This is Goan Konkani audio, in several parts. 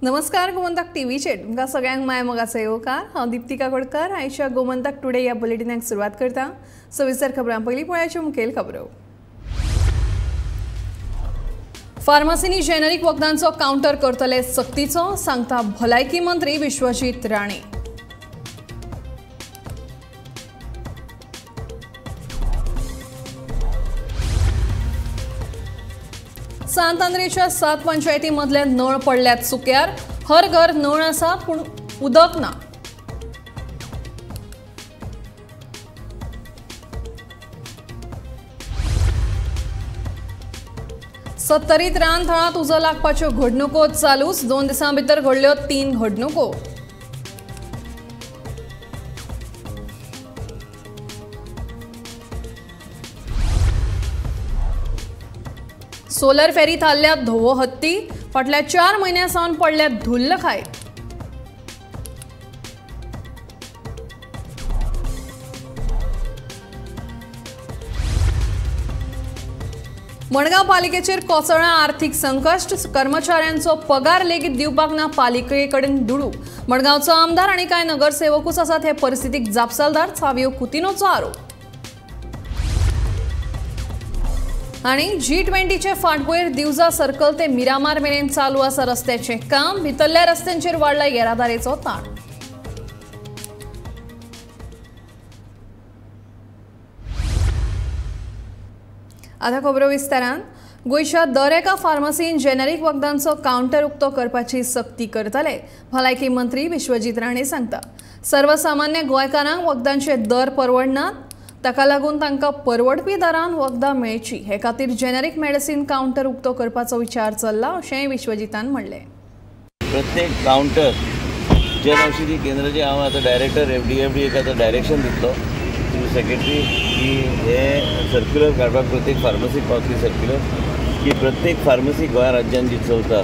नमस्कार गोमंतक टीव्हीचेर तुमकां सगळ्यांक माय मोगाचो येवकार. हांव दीप्ती काकोडकर आयच्या गोमंतक टुडे ह्या बुलेटिनाक सुरवात करता. सविस्तर खबरां पयलीं पळयाच्यो मुखेल खबरो. फार्मासींनी जेनेरिक वखदांचो कावंटर करतले सक्तीचो, सांगता भलायकी मंत्री विश्वजीत राणे. सांत आंद्रेच्या 7 पंचायती मदले नळ पडल्यात सुक्यार, हर घर नळ आसा पूण उदक ना. सत्तरीत रानथळांत उजो लागपाच्यो घडणुको चालूच, 2 दिसां भितर घडल्यो 3 घडणुको. सोलर फेरी थारल्या धवो हत्ती, फाटल्या 4 म्हयन्यां सावन पडल्या धुल्ल खायत. मडगांव पालिकेचेर कोसळ्ळां आर्थीक संकश्ट, कर्मचाऱ्यांचो पगार लेगीत दिवपाक ना पालिके कडेन दुडू. मडगांवचो आमदार आनी कांय नगरसेवकूच आसात हे परिस्थितीक जापसालदार, सावियो कुतिनोचो आरोप. आनी G20चे फाटभुंयेर दिवजा सर्कल ते मिरामार मेरेन चालू आसा रस्त्याचें काम, भितरल्या रस्त्यांचेर वाडला येरादारीचो ताण. आतां खबरो विस्तारान. गोंयच्या दर एका फार्मासीन जेनेरिक वखदांचो कावंटर उक्तो करपाची सक्ती करतले, भलायकी मंत्री विश्वजीत राणे सांगता. सर्वसामान्य गोंयकारांक वखदांचे दर परवडनात, ताका लागून तांकां परवडपी दरान वखदां मेळची हे खातीर जेनेरिक मेडिसिन कावंटर उक्तो करपाचो विचार चल्ला अशेंय विश्वजितान म्हणलें. प्रत्येक कावंटर जनऔषधी केंद्राचे हांव आतां डायरेक्टर FDFD आतां डायरेक्शन दितलो थ्रू सेक्रेटरी की हे सर्क्युलर काडपाक प्रत्येक फार्मसीक पावतली सर्क्युलर की प्रत्येक फार्मसी गोंय राज्यान जी चलता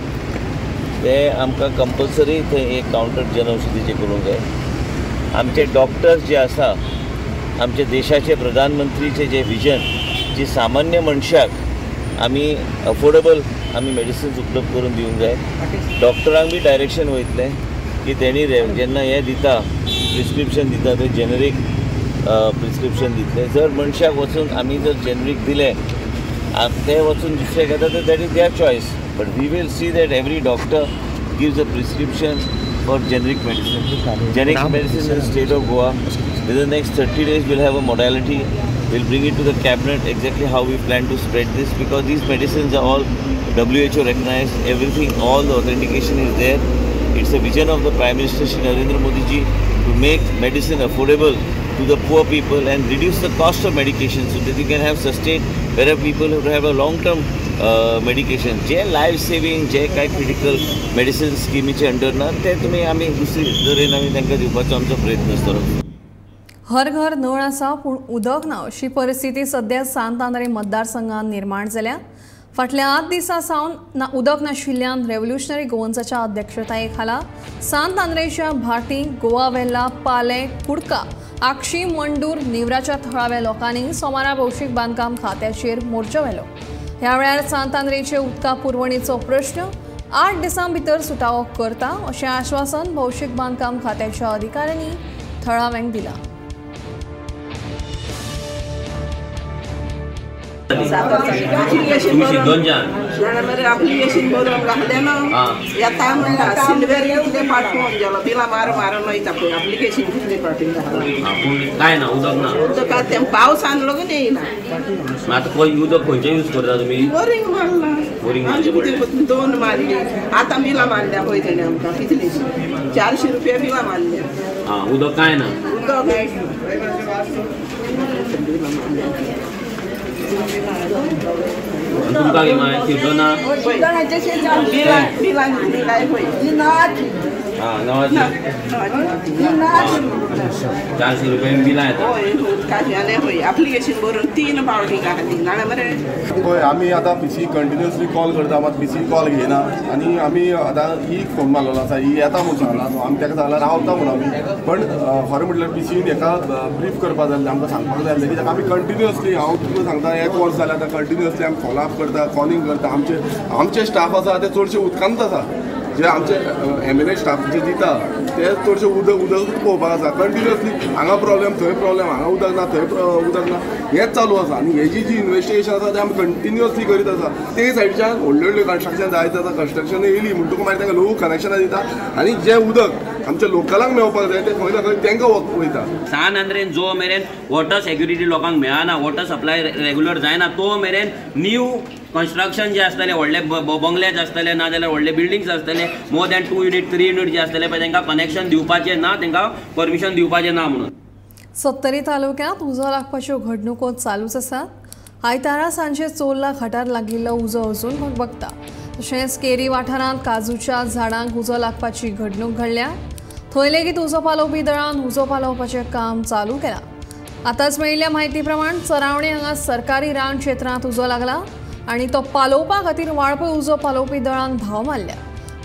ते आमकां कंपल्सरी थंय एक कावंटर जनऔषधीचें करूंक जाय. आमचे डॉक्टर्स जे आसा, आमच्या देशाचे प्रधानमंत्रीचे जे विजन जी सामान्य मनशाक आमी अफोर्डेबल आमी मेडिसिन्स उपलब्ध करून दिवंक जाय. डॉक्टरांक बी डायरेक्शन वयतलें की तेणी जेन्ना हें दिता प्रिस्क्रिप्शन दिता ते जेनेरीक प्रिस्क्रिप्शन दितले. जर मनशाक वचून आमी जर जेनेरीक दिलें ते वचून दुसरे घेता तर that is their choice, but we will see that every doctor gives a prescription for generic medicine. Generic medicine in the state of Goa, within the next 30 days we'll have a modality, we'll bring it to the cabinet exactly how we plan to spread this, because these medicines are all WHO recognized, everything, all the authentication is there. It's a vision of the Prime Minister Shri Narendra Modi ji to make medicine affordable to the poor people and reduce the cost of medication so that you can have sustained, wherever people who have a long-term medication, J life saving, जे काय क्रिटिकल मेडिसिन स्किमीचे अंडर ना ते तुमी आमी दुसरी तरेन आमी तांकां दिवपाचो आमचो प्रयत्न आसतलो. हर घर नळ आसा पूण उदक ना अशी परिस्थिती सध्या सांत आंद्रे मतदारसंघात निर्माण जाल्या. फाटल्या 8 दिसां सावन ना उदक नाशिल्ल्यान रेव्होल्युशनरी गोवन्साच्या अध्यक्षताये खाला सांत आंद्रेच्या भाटी, गोवा वेल्ला, पाले, कुडका, आक्षी, मंडूर, नेवराच्या थळाव्या लोकांनी सोमारा भौशीक बांदकाम खात्याचेर मोर्चो व्हेलो. ह्या वेळार सांत आंद्रेचे उदका पुरवणेचो प्रश्न 8 दिसां भितर सुटावो करता अशें आश्वासन भौशीक बांदकाम खात्याच्या अधिकाऱ्यांनी थळाव्यांक दिलां. एप्लिकेशन बरोवन घातलें ना येता म्हणल्यार सिल्वर कितले पाठोवन गेलो बिलां मारून मारून वयता पळय एप्लिकेशन कितले फावटी घातलां पूण कांय ना उदक ना उदक तें पावसान लागून येयना. आतां खंय उदक खंयचें यूज करता तुमी? बोरींग मारलां, बोरींग मारलें, 2 मारली, आतां बिलां मारल्या पळय तेणें आमकां कितली 400 रुपया बिलां मारल्या. आं उदक कांय ना, उदक तुमकां मागीर शिरदोना बिलां काय पळय आं 400 रुपया बिलां येता. हय उदकाचें आनी पळय एप्लिकेशन बरोवन 3 फावटी घातली नाजाल्यार मरे. पळय आमी आतां पीसी कंटिन्युअसली कॉल करता मात पीसी कॉल घेयना आनी आमी आतां एक फोन मारलेलो आसा, ही येता म्हूण सांगला, सो आमी ताका सांगला रावता म्हूण आमी, पण खरें म्हटल्यार पीसीन हेका ब्रीफ करपा जाय, आमकां सांगपाक जाय आसलें कित्याक आमी कंटिन्युअसली, हांव तुमकां सांगता 1 वर्स जालें आतां कंटिन्युअसली आमी फॉलो अप करता, कॉलिंग करता. आमचे आमचे स्टाफ आसा ते चडशे उदकांत आसा, जे आमचे MLA staff जे दिता ते चडशे उदक पळोवपाक आसा कंटिन्युअसली. हांगा प्रॉब्लेम थंय प्रॉब्लेम, हांगा उदक ना थंय उदक ना, हेंच चालू आसा. आनी हेजी जी इन्वेस्टिगेशन आसा तें आमी कंटिन्युअसली करीत आसा. ते सायडीच्यान व्हडले व्हडले कन्स्ट्रक्शन जायत आसा, कन्स्ट्रक्शन येयली म्हणटकूच मागीर तांकां लोक कनेक्शनां दिता आनी जें उदक आमच्या लोकलांक मेळपाक जाय तें खंय ना खंय तांकां वयता. सान आंद्रेन जो मेरेन वॉटर सेक्युरिटी लोकांक मेळना, वॉटर सप्लाय रेगुलर जायना तो मेरेन न्यू कन्स्ट्रक्शन जे आसतले व्हडले बंगलेज आसतले ना जाल्यार व्हडले बिल्डिंग्स आसतले मोर दॅन 2 युनीट 3 युनीट जे आसतले पळय तांकां कनेक्शन दिवपाचें ना, तांकां परमिशन दिवपाचें ना म्हणून. सत्तरी तालुक्यांत उजो लागपाच्यो घडणुको चालूच आसात. आयतारा सांजे चोर्ला घाटार लागिल्लो उजो अजून भगभगता. तशेंच केरी वाठारांत काजूच्या झाडांक उजो लागपाची घडणूक घडल्या. थंय लेगीत उजो पालोवपी दळान उजो पालोवपाचें काम चालू केलां. आतांच मेळिल्ल्या म्हायती प्रमाण चरावणे हांगा सरकारी रान क्षेत्रांत उजो लागला आनी तो पालोवपा खातीर वाळपय उजो पालोवपी दळान धांव मारल्या.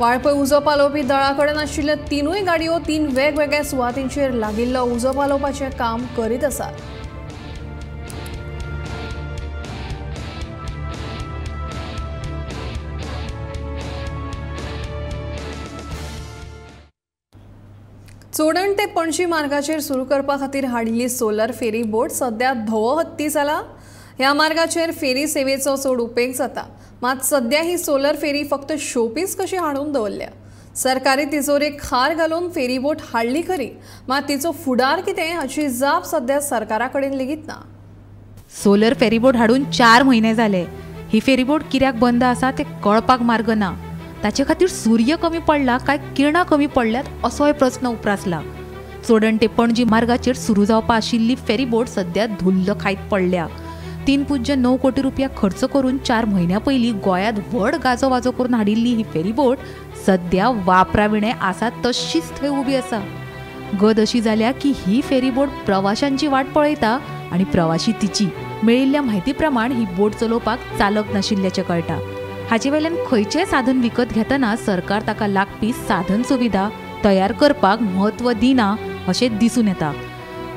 वाळपय उजो पालोवपी दळा कडेन आशिल्ल्या 3 गाडयो 3 वेगवेगळ्या सुवातींचेर लागिल्लो उजो पालोवपाचें काम करीत आसात. चोडण ते पणजी मार्गाचेर सुरू करपा खातीर हाडिल्ली सोलर फेरी बोट सध्या धवो हत्ती जाला. ह्या मार्गाचेर फेरी सेवेचो चड उपेग जाता, मात सध्या ही सोलर फेरी फक्त शोपीस कशी हाडून दवरल्या. सरकारी तिजोरेक खार घालून फेरीबोट हाडली खरी, मात तिचो फुडार कितें हाची जाप सध्या सरकारा कडेन लेगीत ना. सोलर फेरीबोट हाडून 4 म्हयने जाले. ही फेरीबोट कित्याक बंद आसा तें कळपाक मार्ग ना. ताचे खातीर सूर्य कमी पडला काय किरणां कमी पडल्यात असोय प्रस्न उप्रासला. चोडण ते पणजी मार्गाचेर सुरू जावपा आशिल्ली फेरीबोट सध्या धुल्ल खायत पडल्या. 3.9 कोटी रुपया खर्च करून 4 म्हयन्या पयलीं गोंयांत व्हड गाजो वाजो करून हाडिल्ली ही फेरीबोट सध्या वापराविणें आसा तशीच थंय उबी आसा. गत अशी जाल्या की ही फेरीबोट प्रवाशांची वाट पळयता आनी प्रवाशी तिची. मेळिल्ल्या म्हायती प्रमाण ही बोट चलोवपाक चालक नाशिल्ल्याचें कळटा. हाचे वयल्यान खंयचेंय साधन विकत घेतना सरकार ताका लागपी साधन सुविधा तयार करपाक म्हत्व दिना अशें दिसून येता.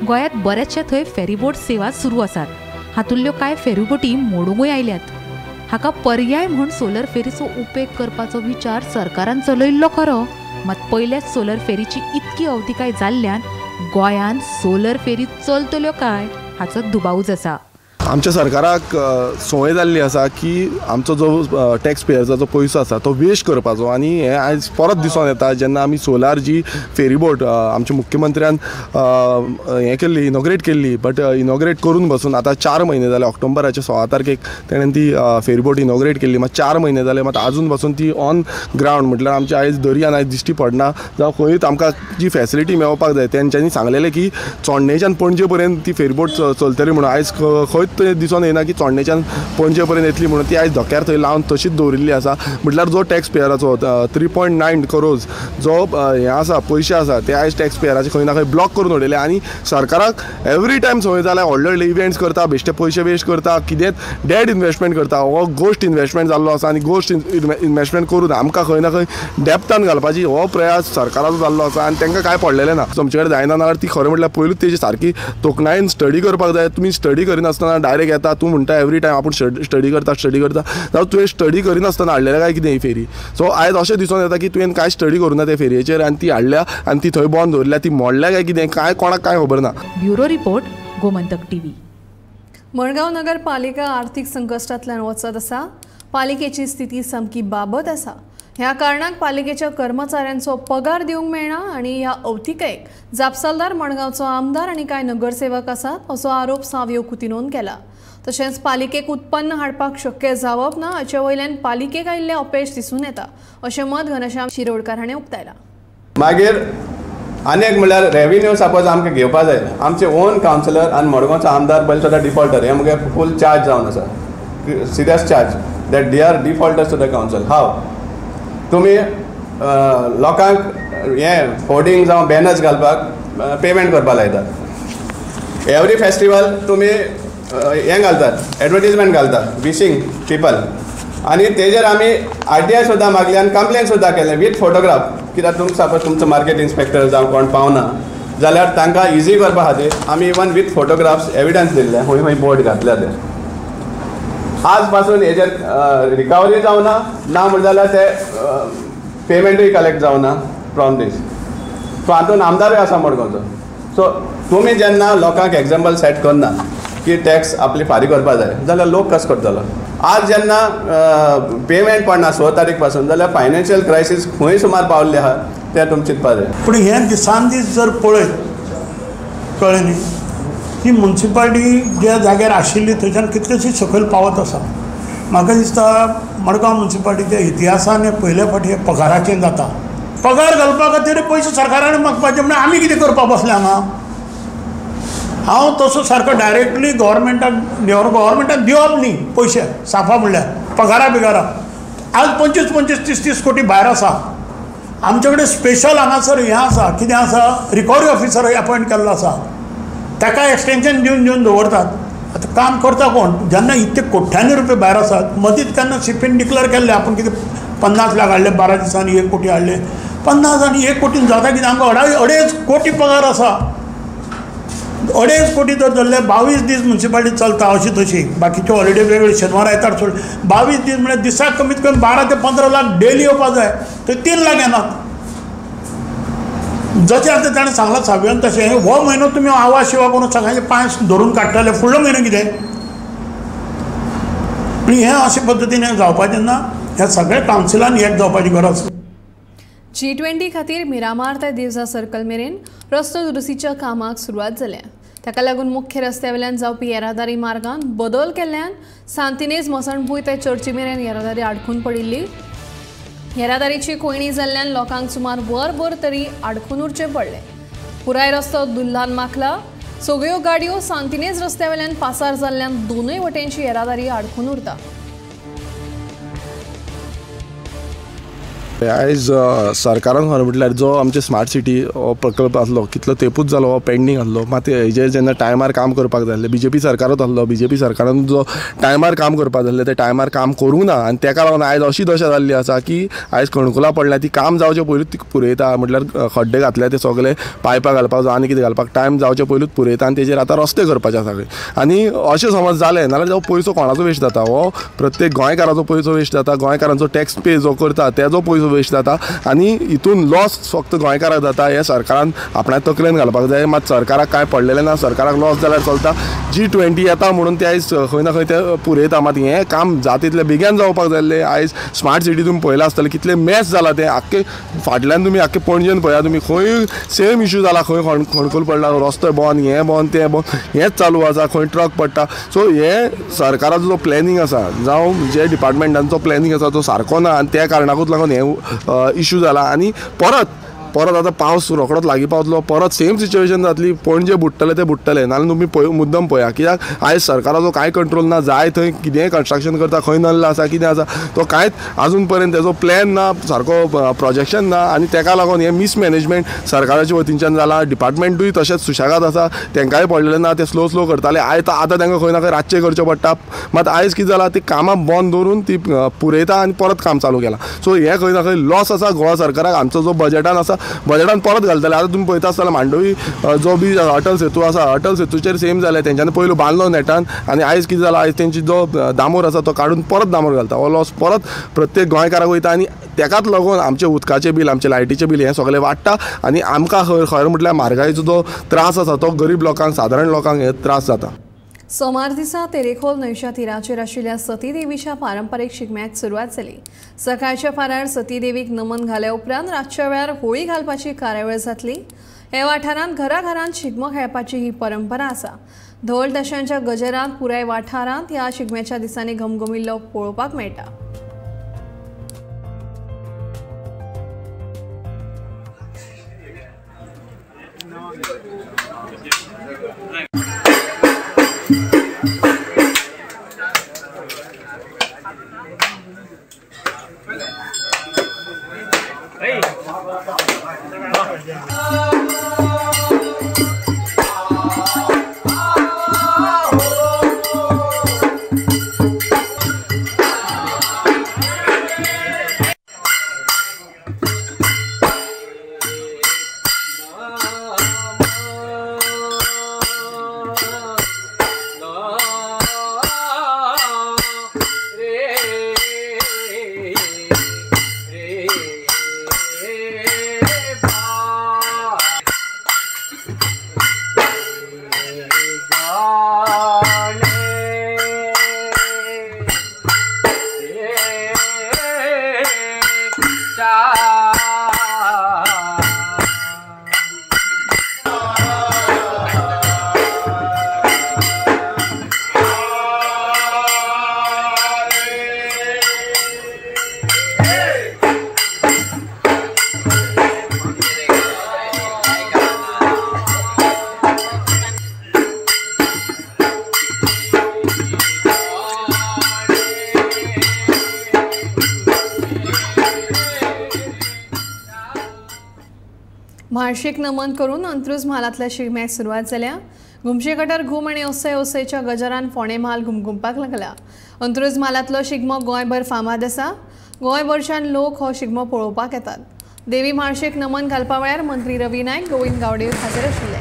गोंयांत बऱ्याचशा थंय फेरीबोट सेवा सुरू आसात. हातूंतल्यो कांय फेरीबोटी मोडूंकय आयल्यात. हाका पर्याय म्हूण सोलर फेरीचो उपेग करपाचो विचार सरकारान चलयिल्लो खरो, मात पयल्याच सोलर फेरीची इतकी अवतिकाय जाल्ल्यान गोंयांत सोलर फेरी चलतल्यो काय हाचो दुबावूच आसा. आमच्या सरकाराक संवय जाल्ली आसा की आमचो जो टॅक्स पेयर्साचो जो पयसो आसा तो वेस्ट करपाचो आनी हें आयज परत दिसून येता जेन्ना आमी सोलार जी फेरीबोट आमच्या मुख्यमंत्र्यान हें केल्ली, इनॉग्रेट केल्ली, बट इनॉग्रेट करून बसून आतां 4 म्हयने जाले. ऑक्टोबराच्या 16 तारखेक तेणेन ती फेरीबोट इनॉग्रेट केल्ली, मात 4 म्हयने जाले, मात आजून बसून ती ऑन ग्रावंड म्हटल्यार आमच्या आयज दर्यान आयज दिश्टी पडना जावं खंयूच आमकां जी फॅसिलिटी मेळपाक जाय. तेंच्यांनी सांगलेलें की चोडणेच्यान पणजे पर्यंत ती फेरीबोट चलतली म्हणून, आयज खंयच दिसून येना की चोडणेच्यान पणजे पर्यंत येतली म्हणून. ती आयज धक्यार थंय लावन तशीच दवरिल्ली आसा. म्हटल्यार जो टॅक्स पेयराचो 3.9 करोज जो हें आसा पयशे आसा ते आयज टॅक्स पेयराचे खंय ना खंय ब्लॉक करून उडयले. आनी सरकाराक एवरी टायम संवय जाल्या व्हडले व्हडले इव्हेंट्स करता, बेश्टे पयशे वेस्ट करता, कितेंच डेड इन्वेस्टमेंट करता. हो गोश्ट इन्वेस्टमेंट जाल्लो आसा आनी गोश्ट इन्वेस्टमेंट करून आमकां खंय ना खंय डेप्तान घालपाची हो प्रयास सरकाराचो जाल्लो आसा आनी तांकां कांय पडलेलें ना. तुमचे कडेन जायना जाल्यार ती खरें म्हटल्यार पयलूच तेजी सारकी तोखणायेन स्टडी करपाक जाय. तुमी स्टडी करिनासतना डायरेक्ट येता, तूं म्हणटा एवरी टायम आपूण स्टडी करता स्टडी करता, जाल्यार तुवें स्टडी करिनासतना हाडलेलें काय कितें ही फेरी. सो आयज अशें दिसून येता की तुवें कांय स्टडी करूं ना ते फेरयेचेर आनी ती हाडल्या आनी ती थंय बंद दवरल्या, ती मोडल्या काय कितें कांय कोणाक कांय खबर ना. Bureau report, Gomantak TV. Madgaon नगरपालिका आर्थीक संकश्टांतल्यान वचत आसा. पालिकेची स्थिती सामकी बाबत आसा. ह्या कारणाक पालिकेच्या कर्मचाऱ्यांचो पगार दिवंक मेळना आनी ह्या अवतिकायेक जापसालदार मडगांवचो आमदार आनी कांय नगरसेवक आसात असो आरोप सावियो कुतिनोन केला. तशेंच पालिकेक उत्पन्न हाडपाक शक्य जावप ना हाचे वयल्यान पालिकेक आयिल्लें अपेश दिसून येता अशें मत घनश्याम शिरोडकार हाणें उक्तायलां. मागीर आनी एक म्हणल्यार रेविन्यू सपोज आमकां घेवपा जाय, आमचे ओन कावन्सिलर आनी मडगांवचो आमदार पयलीं सुद्दां डिफॉल्टर, हे मुगे फूल चार्ज जावन आसा, serious charge that they are defaulters to the council. हाव तुमी लोकांक हें होर्डिंग जावं बॅनर्स घालपाक पेमेंट करपाक लायतात. एवरी फेस्टिवल तुमी हें घालतात, एडवर्टीजमेंट घालतात विशींग पिपल, आनी तेजेर आमी RTI सुद्दां मागली आनी कंप्लेन सुद्दां केलें वीथ फोटोग्राफ. कित्याक तुमकां सपोज तुमचो मार्केट इन्स्पेक्टर जावं कोण पावना जाल्यार तांकां इजी करपा खातीर आमी इवन वीथ फोटोग्राफ्स एविडन्स दिल्ले, खंय खंय बोर्ड घातल्या ते. आज पासून हेजेर रिकवरी जावना ना म्हणटा जाल्यार ते पेमेंटूय कलेक्ट जावना फ्रॉम दीस. सो हातून आमदारूय आसा मडगांवचो. सो तुमी जेन्ना लोकांक एग्जाम्पल सेट करना की टॅक्स आपली फारीक करपा जाय जाल्यार लोक कसो करतलो? आज जेन्ना पेमेंट पडना 6 तारीख पासून जाल्यार फायनान्शियल क्रायसीस खंय सुमार पावल्ले आहा तें तुमी चिंतपा जाय. पूण हें दिसान दीस जर पळयत कळ्ळें न्ही ही मुन्सिपालिटी ज्या जाग्यार आशिल्ली थंयच्यान कितलेशी सकयल पावत आसा. म्हाका दिसता मडगांव मुन्सिपालिटीच्या इतिहासान हें पयले फावटी हें पगाराचें जाता. पगार घालपा खातीर पयशे सरकारान मागपाचे म्हणल्यार आमी कितें करपा बसले हांगा? हांव तसो सारको डायरेक्टली गव्हर्मेंटाक गव्हर्मेंटाक दिवप न्ही पयशे साफा म्हणल्यार पगारा बिगारा. आज 25 25 30 30 कोटी भायर आसा. आमचे कडेन स्पेशल हांगासर हें आसा, कितें आसा, रिकवरी ऑफिसर अपॉयंट केल्लो आसा, ताका एक्सटेंशन दिवन दिवन दवरतात. आतां काम करता कोण जेन्ना इतले कोट्यांनी रुपया भायर आसात. मदींच केन्ना शिपीन डिक्लेर केल्लें आपूण कितें 50 लाख हाडले, 12 दिसांनी 1 कोटी हाडले. 50 आनी 1 कोटीन जाता कितें? आमकां 2.5 कोटी पगार आसा. 2.5 कोटी जर धरले 22 दीस मुन्सिपालिटी चलता अशी तशी, बाकीच्यो हॉलिडे वेगळी, शेनवार आयतार सोड 22 दीस म्हळ्यार दिसाक कमीत कमी 12 ते 15 लाख डेली येवपा जाय, थंय 3 लाख येनात. जशें आतां ताणें सांगलां साव्यान तशें हो म्हयनो तुमी आवाज शिवा करून सगळ्यांचे पांय धरून काडटले, फुडलो म्हयनो कितें? पूण हें अशे पद्दतीन जावपाचें ना. ह्या सगळ्या कावन्सिलान एक जावपाची गरज. G20 खातीर मिरामार ते दिवजा सर्कल मेरेन रस्तो दुरुस्तीच्या कामाक सुरवात जाल्या. ताका लागून मुख्य रस्त्या वयल्यान जावपी येरादारी मार्गान बदल केल्ल्यान सांतिनेज मसणभूंय ते चर्ची मेरेन येरादारी आडखून पडिल्ली. येरादारीची कोयणी जाल्ल्यान लोकांक सुमार वरभर तरी आडखून उरचें पडलें. पुराय रस्तो दुल्हान माखला. सगळ्यो गाडयो सांतिनेज रस्त्या वयल्यान पासार जाल्ल्यान दोनूय वटेनची येरादारी आडखून उरता. आयज सरकारान खरें म्हटल्यार जो आमचे स्मार्ट सिटी हो प्रकल्प आसलो कितलो तेंपूच जालो हो पेंडींग आसलो, मात हेजेर जेन्ना टायमार काम करपाक जाय आसलें बीजेपी सरकारूच आसलो, बीजेपी सरकारान जो टायमार काम करपाक जाय आसलें ते टायमार काम करूंक ना आनी तेका लागून आयज अशी दशा जाल्ली आसा की आयज कणकुलां पडल्या ती काम जावचे पयलींच ती पुरयता, म्हटल्यार खड्डे घातले ते सगळे पायपां घालपाक जावं आनी कितें घालपाक टायम जावचे पयलींच पुरयता आनी तेजेर आतां रस्ते करपाचे आसा खंय. आनी अशें समज जालें नाल्यार जो पयसो कोणाचो वेस्ट जाता, हो प्रत्येक गोंयकाराचो पयसो वेस्ट जाता, गोंयकारांचो टॅक्स पे जो करता तेजो पयसो वेस्ट जाता आनी हितून लॉस फक्त गोंयकाराक जाता. हे सरकारान आपणा तकलेन घालपाक जाय. मात सरकाराक कांय पडलेलें ना, सरकाराक लॉस जाल्यार चलता. G20 येता म्हणून ते आयज खंय ना खंय ते पुरयता, मात हें काम जाता तितलें बेगीन जावपाक जाय आसलें. आयज स्मार्ट सिटी तुमी पळयलां आसतलें कितलें मॅस जालां तें, आख्खे फाटल्यान तुमी आख्खे पणजेन पळया तुमी खंय सेम इशू जाला, खंय खणकूल पडला, रस्तो बंद, हें बंद, तें बंद, हेंच चालू आसा, खंय ट्रक पडटा. सो हें सरकाराचो जो प्लॅनिंग आसा जावं जे डिपार्टमेंटांचो प्लॅनिंग आसा तो सारको ना आनी त्या कारणाकूच लागून हें इशू जाला. आनी परत परत आतां पावस रोखडोच लागीं पावतलो, परत सेम सिच्युएशन जातली, पणजे बुडटले ते बुडटले. नाल्यार तुमी पळय मुद्दम पळया कित्याक आयज सरकाराचो कांय कंट्रोल ना, जाय थंय कितेंय कन्स्ट्रक्शन करता, खंय नल्ल आसा कितें आसा तो कांयच आजून पर्यंत तेजो प्लॅन ना, सारको प्रोजेक्शन ना आनी तेका लागून हें मिसमॅनेजमेंट सरकाराच्या वतीनच्यान जालां. डिपार्टमेंटूय तशेंच सुशेगाद आसा, तेंकांय पडलेलें ना, ते स्लो स्लो करताले. आयज आतां तेंकां खंय ना खंय रातचें करचें पडटा. मात आयज कितें जालां, ती कामां बंद दवरून ती पुरयता आनी परत काम चालू केलां. सो हें खंय ना खंय लॉस आसा गोवा सरकाराक. आमचो जो बजेटान आसा बजेटान परत घालतले. आतां तुमी पळयता आसतना मांडवी जो बी अटल सेतू आसा, अटल सेतूचेर सेम जालें, तेंच्यांनी पयलू बांदलो नेटान आनी आयज कितें जालां, आयज तेंची जो दामोर आसा तो काडून परत दामोर घालता. हो लॉस परत प्रत्येक गोंयकाराक वयता आनी तेकाच लागून आमचें उदकाचें बील, आमचें लायटीचें बील हें सगळें वाडटा आनी आमकां खरें म्हटल्यार म्हारगायेचो जो त्रास आसा तो गरीब लोकांक, सादारण लोकांक हे त्रास जाता. सोमार दिसा तेरेखोल न्हंयच्या तिराचेर आशिल्ल्या सतीदेवीच्या पारंपारीक शिगम्याक सुरवात जाली. सकाळच्या फारार सतीदेवीक नमन घाल्या उपरांत रातच्या वेळार होळी घालपाची कार्यावळ जातली. ह्या वाठारांत घराघरांत शिगमो खेळपाची ही परंपरा आसा. धोल ताशांच्या गजरांत पुराय वाठारांत ह्या शिगम्याच्या दिसांनी घमघमिल्लो पळोवपाक मेळटा. म्हाळशेक नमन करून अंत्रुज म्हालांतल्या शिगम्याक सुरवात जाल्या. घुमशे गटर घूम आनी ओसय ओसयच्या गजरान फोंडें म्हाल घुमघुमपाक लागला. अंत्रुज म्हालांतलो शिगमो गोंयभर फामाद आसा. गोंयभरच्यान लोक हो शिगमो पळोवपाक येतात. देवी म्हाळशेक नमन घालपा वेळार मंत्री रवी नायक, गोविंद गावडे हाजीर आशिल्ले.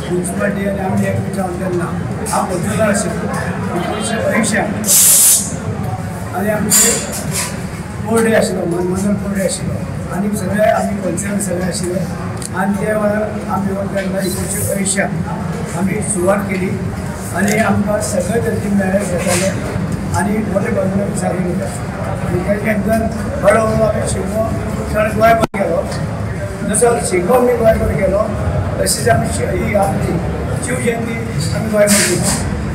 म्युनिसिपालिटी आनी आमी एकमेकां तेन्ना हांव पद्दतार आशिल्लो 1980 आनी आमचे बोर्डे आशिल्लो, मनमोहन बोर्डे आशिल्लो आनी सगळे आमी कन्सर्न सगळे आशिल्ले आनी त्या वेळार आमी तेन्ना 1980 आमी सुरवात केली आनी आमकां सगळे तरेचे मेळे घेताले आनी मोठे प्रमाणात आमी सादर करता. आनी तेच्या नंतर हळूहळू आमी शिगमो सगळे गोंयभर गेलो. जसो शिगमो आमी गोंयभर गेलो तशीच आमी ही आमची शिवजयंती आमी गोंयभर केली.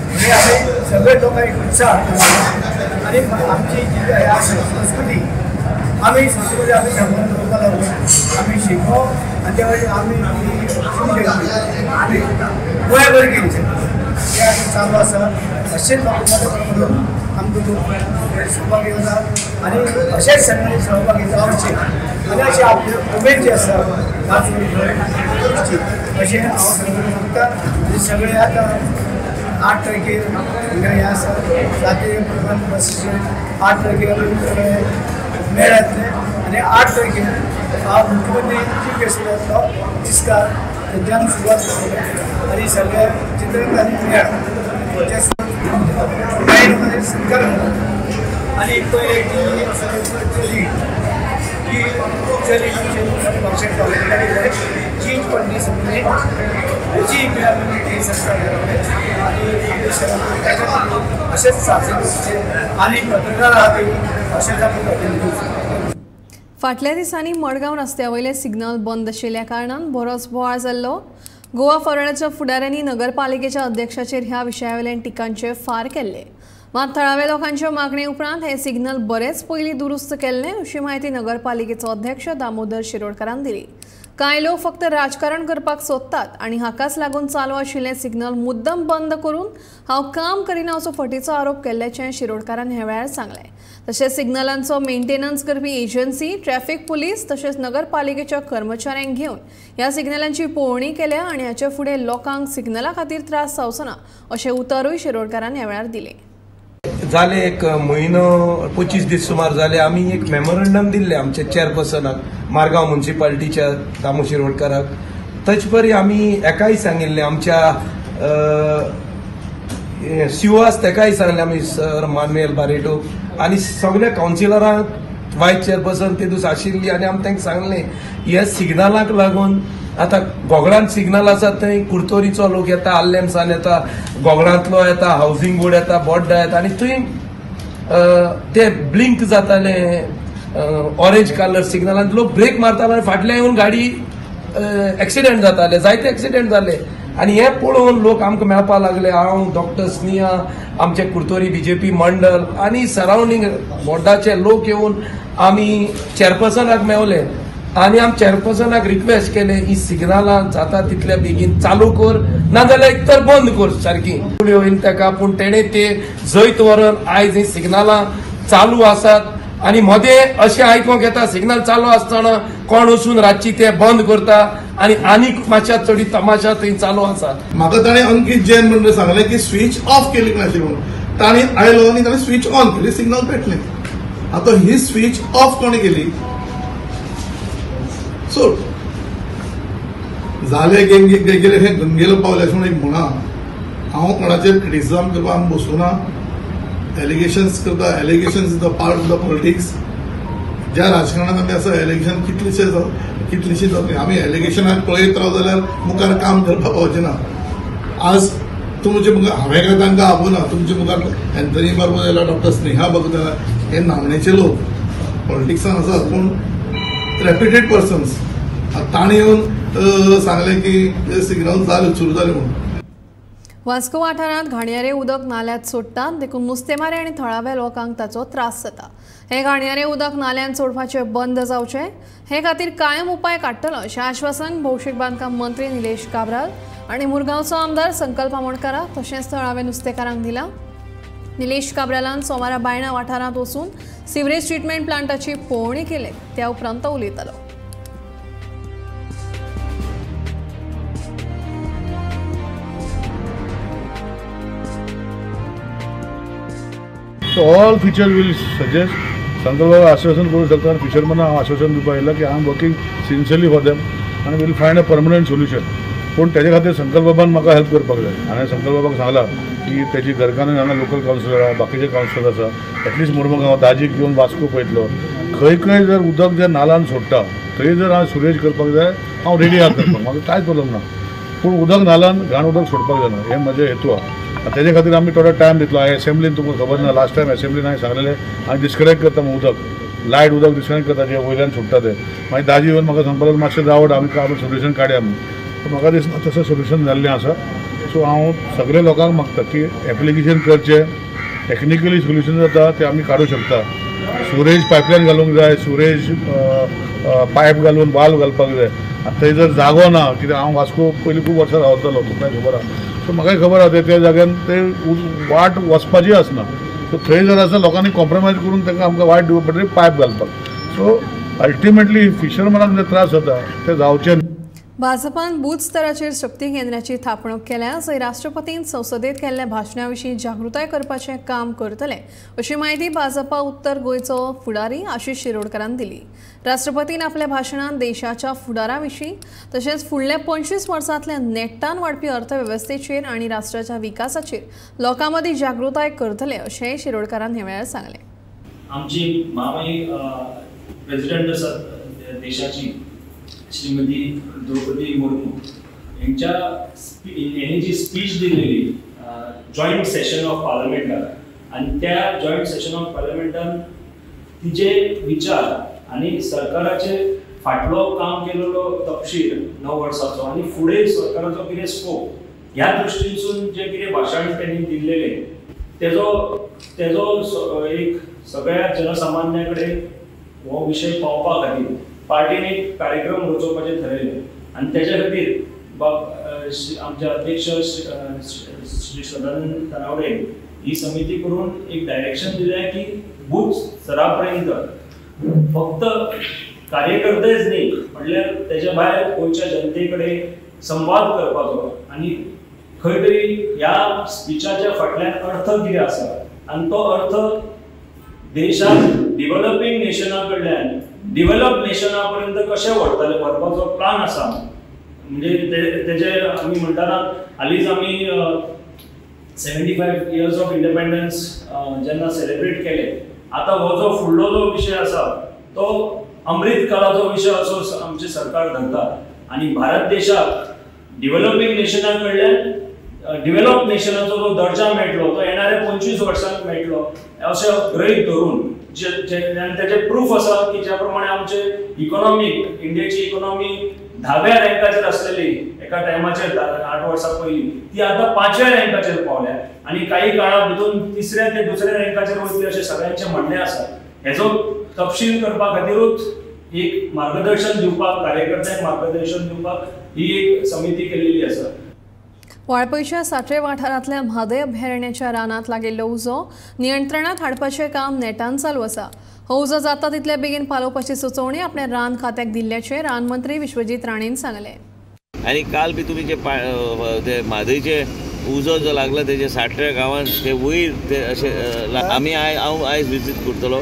म्हणजे आमी सगळे लोकांक उत्साह हाडटा आनी आमची जी आसा संस्कृती आमी संस्कृती आमी सांगून दवरपाक लागलो. आमी शिगमो आनी त्या वयर आमी ही शिवजयंती आमी गोंयभर केली. ते आमी चालू आसा. अशेंच म्हाका मोठ्या प्रमाणात आमकां सहभागी जाता आनी अशेंच सगळ्यांनी सहभागी जावचें आनी अशी आपली उमेद जी आसा नाचून अशें हांव सगळ्यांक सांगता. आनी सगळे आतां 8 तारखेर हांगा हें आसा जाती प्रोग्राम बसीचे 8 तारखेर आमी सगळे मेळ येतले आनी 8 तारखेर हांव मुख्यमंत्री चीफ गेस्ट जातलो तिस्कार तेंच्यान सुरवात करतले आनी सगळे चित्ररथ आनी मेळ ते सत्कार करतात. आनी पयले चली की चली भाशेंत चीज पडली सगळे हेची आमी संस्कार करतले आनी अशेंच साजरे करचे आनी पत्रकार आहात अशेंच आमी प्रतिनिधी. फाटल्या दिसांनी मडगांव रस्त्या वयले सिग्नल बंद आशिल्ल्या कारणान बरोच बोवाळ जाल्लो. गोवा फॉरवर्डाच्या फुडाऱ्यांनी नगरपालिकेच्या अध्यक्षाचेर ह्या विशया वयल्यान टिकांचे फार केल्ले. मात थळाव्या लोकांच्या मागणे उपरांत हे सिग्नल बरेच पयलीं दुरुस्त केल्ले अशी म्हायती नगरपालिकेचो अध्यक्ष दामोदर शिरोडकारान दिली. कांय लोक फक्त राजकारण करपाक सोदतात आनी हाकाच लागून चालू आशिल्ले सिग्नल मुद्दम बंद करून हांव काम करिना असो फटीचो आरोप केल्ल्याचें शिरोडकारान ह्या वेळार सांगलें. तशेंच सिग्नलांचो मेंटेनन्स करपी एजन्सी, ट्रॅफिक पुलीस तशेंच नगरपालिकेच्या कर्मचाऱ्यांक घेवन ह्या सिग्नलांची पळोवणी केल्या आनी हाचे फुडें लोकांक सिग्नला खातीर त्रास जावचो ना अशें उतरूय शिरोडकारान ह्या वेळार दिलें. जाले एक म्हयनो 25 दीस सुमार जाले आमी एक मेमोरंडम दिल्लें आमच्या चेअरपर्सनाक मारगांव म्युनिसिपालिटीच्या दामू शिरोडकाराक. तशे परी आमी एकाय सांगिल्लें आमच्या सीओ आस तेकाय सांगलें आमी सर मानुएल बारेटो आनी सगल्या कावन्सिलरांक वायस चेअरपर्सन ते दीस आशिल्ली आनी आमी तांकां सांगलें ह्या सिग्नलाक लागून आतां गोगळांत सिग्नल आसा थंय कुर्तोरीचो लोक येता, आल्लेमसान येता, गोगळांतलो येता, हावजींग बोर्ड येता, बोड्डा येता आनी थंय ते ब्लिंक जाताले ऑरेंज कलर सिग्नल आनी लोक ब्रेक मारताले आनी फाटल्यान येवन गाडी एक्सिडेंट जाताले, जायते एक्सिडेंट जाले. आनी हें पळोवन लोक आमकां मेळपाक लागले. हांव डॉक्टर स्नेहा, आमचे कुर्तोरी बीजेपी मंडल आनी सरावंडींग बोर्डाचे लोक येवन आमी चेअरपर्सनाक मेवले आनी आमी चेअरपर्सनाक रिक्वेस्ट केले ही सिग्नलां जाता तितल्या बेगीन चालू कर, नाजाल्यार एक तर बंद कर सारकी होईल ताका. पूण तेणें ते जैत व्हरून आयज ही सिग्नलां चालू आसात आनी मदें अशें आयकोंक येता सिग्नल चालू आसतना कोण वचून रातची ते बंद करता आनी आनीक मातशा चड तमाशा थंय चालू आसा. म्हाका ताणें अंकीत जैन म्हणून सांगलें की स्विच ऑफ केली नाशिल्ली म्हणून, ताणें आयलो आनी ताणें स्विच ऑन केली, सिग्नल पेटलें. आतां ही स्विच ऑफ कोणें केली? सोड जाले गेले हे गंगेलो पावले अशें म्हणून एक म्हणा. हांव कोणाचेर क्रिटिसिजम करपाक आमी बसूना, एलिगेशन्स करता. Allegations is the part of the politics. ज्या राजकारणांत आमी आसा एलिगेशन कितलेशे जातली. आमी एलिगेशनाक पळयत राव जाल्यार मुखार काम करपाक पावचें ना. आज तुमचे मुखार हांवें काय तांकां आपोवना, तुमचे मुखार एन्थनी बार्बोजा जाल्यार डॉक्टर स्नेहा भगत जाल्यार हे नामनेचे लोक पॉलिटिक्सान आसात, पूण रेप्युटेड पर्सन्स. ताणें येवन सांगलें की सिग्नल जालें सुरू जालें म्हणून. वास्को वाठारांत घाणयारे उदक नाल्यांत सोडटात देखून नुस्तेमारी आनी थळाव्या लोकांक ताचो त्रास जाता. हे घाणयारे उदक नाल्यांत सोडपाचें बंद जावचें हे खातीर कायम उपाय काडटलो अशें आश्वासन भौशीक बांदकाम मंत्री निलेश काब्राल आनी मुरगांवचो आमदार संकल्प आमोणकार तशेंच थळाव्या नुस्तेकारांक दिला. निलेश काब्रालान सोमारा बायणा वाठारांत वचून सिवरेज ट्रिटमेंट प्लांटाची पळोवणी केली, त्या उपरांत तो उलयतालो. So all feature will suggest संकल्प आश्वासन करूं शकता आनी फिशरमॅनाक हांव आश्वासन दिवपाक येयला की I am working sincerely for them आनी will find a permanent solution. पूण तेजे खातीर संकल्प बाबान म्हाका हेल्प करपाक जाय. हांवें संकल्प बाबाक सांगलां की तेजी घरकान्नूय हांगा लोकल कावन्सिलर आहा, बाकीचे कावन्सिलर आसा, एटलिस्ट मुरमुगांव दाजीक घेवन वास्को पळयतलो. खंय खंय जर उदक जर नालान सोडटा थंय जर हांव सुरेज करपाक जाय हांव रेडी आहा करपाक, म्हाका कांयच प्रॉब्लम ना. पूण उदक नालान घाण उदक सोडपाक जायना हें म्हजें हेतू आहा. तेजे खातीर आमी थोडो टायम दितलो. हांवें एसेंब्लीन तुमकां खबर ना, लास्ट टायम एसेंब्लीन हांवें सांगलेलें आनी डिस्कनेक्ट करता म्हूण उदक, लायट उदक डिस्कनेक्ट करता जें वयल्यान सोडटा तें. मागीर दाजी येवन म्हाका सांगपाक लागलो मातशें रावट आमी काय सोल्युशन काडया म्हूण. म्हाका दिसना तसें सोल्युशन जाल्लें आसा. सो हांव सगळे लोकांक मागता की एप्लिकेशन करचें, टॅक्निकली सोल्युशन जाता तें आमी काडूं शकता. सुरेज पायपलायन घालूंक जाय, सुरेज पायप घालून वाल्व घालपाक जाय. आतां थंय जर जागो ना, कित्याक हांव वास्को पयलीं खूब वर्सां रावतालो, तुमकांय खबर आसा. सो म्हाकाय खबर आसा त्या जाग्यान ते वाट वचपाची आसना. सो थंय जर आसा लोकांनी कॉम्प्रोमायज करून तांकां आमकां वाट दिवप पडटली पायप घालपाक. सो अल्टिमेटली फिशरमॅनाक जे त्रास जाता ते जावचे. भाजपान बूथ स्तराचेर शक्ती केंद्राची थापणूक केल्या जंय राष्ट्रपतीन संसदेत केल्ल्या भाशणा विशीं जागृताय करपाचें काम करतले अशी म्हायती भाजपा उत्तर गोंयचो फुडारी आशिष शिरोडकारान दिली. राष्ट्रपतीन आपल्या भाशणांत देशाच्या फुडारा विशीं तशेंच फुडल्या 25 वर्सांतल्या नेटान वाडपी अर्थवेवस्थेचेर आनी राष्ट्राच्या विकासाचेर लोकां मदीं जागृताय करतले अशेंय शिरोडकारान ह्या वेळार सांगलें. आमची मामाई प्रेसिडेंट आसात देशाची श्रीमती द्रौपदी मुर्मू यांच्या यांनी जी स्पीच दिलेली जॉईंट सेशन ऑफ पार्लमेंटाक आनी त्या जॉईंट सेशन ऑफ पार्लमेंटान तिचे विचार आनी सरकाराचे फाटलो काम केलेलो तपशील 9 वर्साचो आनी फुडें सरकाराचो कितें स्कोप ह्या दृश्टीनसून जें कितें भाशण त्यांनी दिल्लेलें तेजो तेजो एक सगळ्या जनसामान्या कडेन हो विशय पावपा खातीर पार्टीन एक कार्यक्रम रचोवपाचें थरयलें आनी तेज्या खातीर आमचे अध्यक्ष श्री सदानंद तानावडे ही समिती करून एक डायरेक्शन दिलें की बूथ स्तरा पर्यंत फक्त कार्यकर्तेच न्ही म्हणल्यार तेज्या भायर गोंयच्या जनते कडेन संवाद करपाचो आनी खंय तरी ह्या स्पिचाच्या फाटल्यान अर्थ कितें आसा आनी तो अर्थ देशाक डिव्हलपींग नेशना कडल्यान डिव्हलप नेशना पर्यंत कशें व्हरतले व्हरपाचो प्लान आसा. म्हणजे तेजे आमी म्हणटाना हालींच आमी 75 इयर्स ऑफ इंडिपेंडन्स जेन्ना सेलिब्रेट केले, आतां हो जो फुडलो जो विशय आसा तो अमृत काळाचो विशय असो आमचें सरकार धरता आनी भारत देशाक डिव्हलपींग नेशना कडल्यान डिव्हलप नेशनाचो जो दर्जा मेळटलो तो येणाऱ्या 25 वर्सांत मेळटलो अशें गृहीत धरून आनी तेजें प्रूफ आसा की ज्या प्रमाणे आमचे इकॉनॉमी इंडियेची इकॉनॉमी 10व्या रँकाचेर आसलेली एका टायमाचेर 8 वर्सां पयलीं ती आतां 5व्या रँकाचेर पावल्या आनी काही काळा भितून 3ऱ्या ते 2ऱ्या रँकाचेर वयतली अशें सगळ्यांचें म्हणणें आसा. हेजो तपशील करपा खातीरूच एक मार्गदर्शन दिवपाक कार्यकर्त्यांक मार्गदर्शन दिवपाक ही एक समिती केलेली आसा. वाळपयच्या साठरे वाठारांतल्या म्हादय अभयारण्याच्या रानांत लागिल्लो उजो नियंत्रणात हाडपाचें काम नेटान चालू आसा. हो उजो जाता तितल्या बेगीन पालोवपाची सुचोवणी आपल्या रान खात्याक दिल्ल्याचें रान मंत्री विश्वजीत राणेन सांगलें. आनी काल बी तुमी जे ते म्हादयचे उजो जो लागला तेजे साठऱ्या गांवांत ते वयर ते अशें आमी हांव आयज विजीट करतलो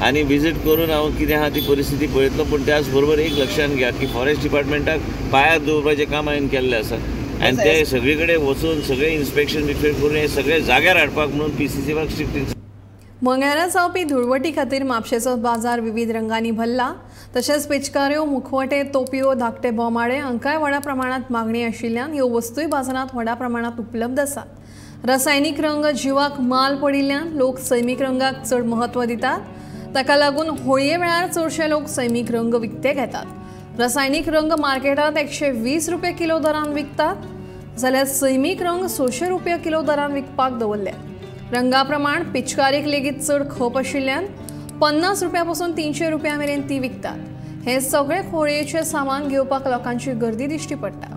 आनी विजीट करून हांव कितें आहा ती परिस्थिती पळयतलो. पूण त्याच बरोबर एक लक्षांत घ्या की फॉरेस्ट डिपार्टमेंटाक पांयार दवरपाचें काम हांवें केल्लें आसा आनी ते सगळे कडेन वचून सगळे इन्स्पेक्शन बिस्पेक्शन करून हे सगळे जाग्यार हाडपाक म्हणून पीसीसीवाक स्ट्रिक्ट. मंगळारा जावपी धुळवटी खातीर म्हापशेचो बाजार विविध रंगांनी भरला. तशेंच पिचकाऱ्यो, मुखवटे, तोपयो, धाकटे बोमाडे हांकांय व्हडा प्रमाणांत मागणी आशिल्ल्यान ह्यो वस्तूय बाजारांत व्हडा प्रमाणांत उपलब्ध आसात. रसायनीक रंग जिवाक माल पडिल्ल्यान लोक सैमीक रंगाक चड म्हत्व दितात. ताका लागून होळये वेळार चडशे लोक सैमीक रंग विकते घेतात. रसायनीक रंग मार्केटांत 120 रुपये किलो दरान विकतात जाल्यार सैमीक रंग 600 रुपया किलो दरान विकपाक दवरले. रंगा प्रमाण पिचकारीक लेगीत चड खप आशिल्ल्यान 50 रुपया पसून 300 रुपया मेरेन ती विकतात. हे सगळे होळयेचे सामान घेवपाक लोकांची गर्दी दिश्टी पडटा.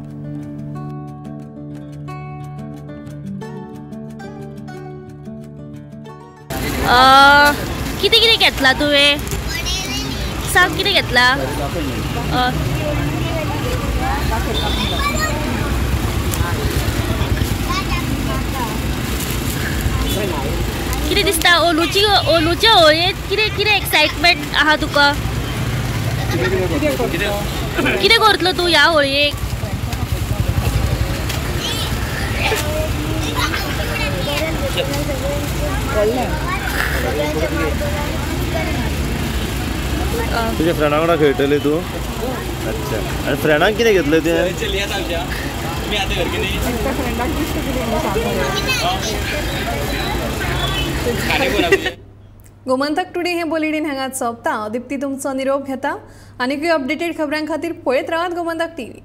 कितें कितें घेतला तुवें? सांग कितें घेतला? कितें दिसता ओलूची ओलूचे होळयेंत कितें कितें एक्सायटमेंट आहा तुका? कितें करतलो तूं ह्या होळयेक? तुझ्या फ्रेंडा वांगडा खेळटले तूं? अच्छा, आनी फ्रेंडांक कितें घेतलें तुवें? गोमंतक टुडे हे बुलेटिन हांगाच सोंपता. दीप्ती तुमचो निरोप घेता. आनीकय अपडेटेड खबरां खातीर पळयत रावात गोमंतक टीव्ही.